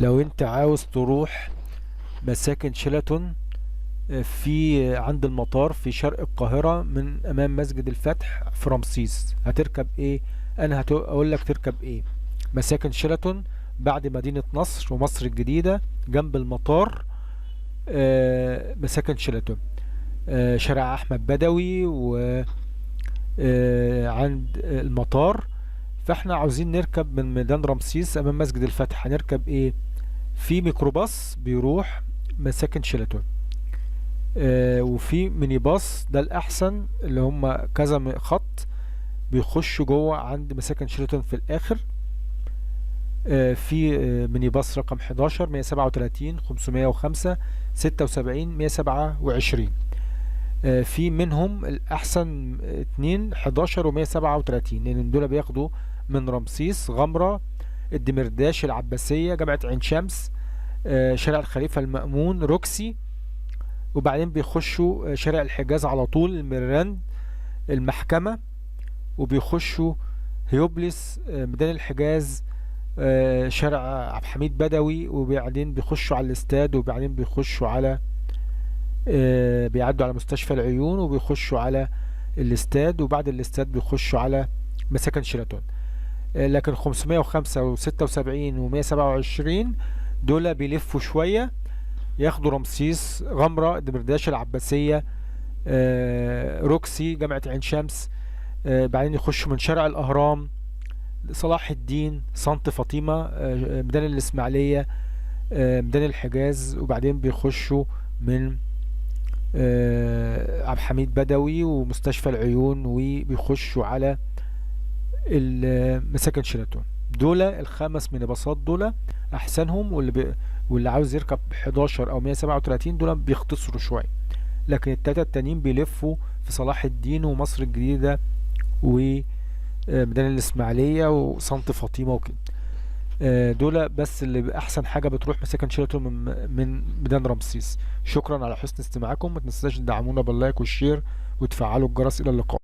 لو انت عاوز تروح مساكن شيلاتون في عند المطار في شرق القاهرة من امام مسجد الفتح في رمسيس، هتركب ايه؟ انا هقول لك تركب ايه. مساكن شيلاتون بعد مدينة نصر ومصر الجديدة جنب المطار. مساكن شيلاتون، شارع احمد بدوي و عند المطار. فاحنا عاوزين نركب من ميدان رمسيس امام مسجد الفتح، هنركب ايه؟ في ميكروباص بيروح مساكن شيلاتون، وفي ميني باص ده الاحسن، اللي هم كذا خط بيخشوا جوه عند مساكن شيلاتون في الاخر. في ميني باص رقم 11 137 505 76 127. في منهم الأحسن اتنين، 11 و137، لأن دول بياخدوا من رمسيس، غمرة، الدمرداش، العباسية، جامعة عين شمس، شارع الخليفة المأمون، روكسي، وبعدين بيخشوا شارع الحجاز على طول، الميرلاند، المحكمة، وبيخشوا هيوبلس، ميدان الحجاز، شارع عبد الحميد بدوي، وبعدين بيخشوا على الاستاد، وبعدين بيخشوا على بيعدوا على مستشفى العيون وبيخشوا على الاستاد، وبعد الاستاد بيخشوا على مساكن شيراتون. لكن 505 و76 و127 دول بيلفوا شوية، ياخدوا رمسيس، غمرة، دمرداش، العباسية، روكسي، جامعة عين شمس، بعدين يخشوا من شارع الأهرام، صلاح الدين، سانت فاطمة، ميدان الإسماعيلية، ميدان الحجاز، وبعدين بيخشوا من عبد الحميد بدوي ومستشفى العيون، وبيخشوا على مساكن شيراتون. دول الخمس مينيباصات دول احسنهم، واللي عاوز يركب 11 او 137 دول بيختصروا شويه، لكن التلاتة التانيين بيلفوا في صلاح الدين ومصر الجديدة وميدان الإسماعيلية وسانت فاطمة وكده. دول بس اللي احسن حاجة بتروح مساكن شيراتون من ميدان رمسيس. شكرا على حسن استماعكم، ما تنساش تدعمونا بال like وال share وتفعلوا الجرس. الى اللقاء.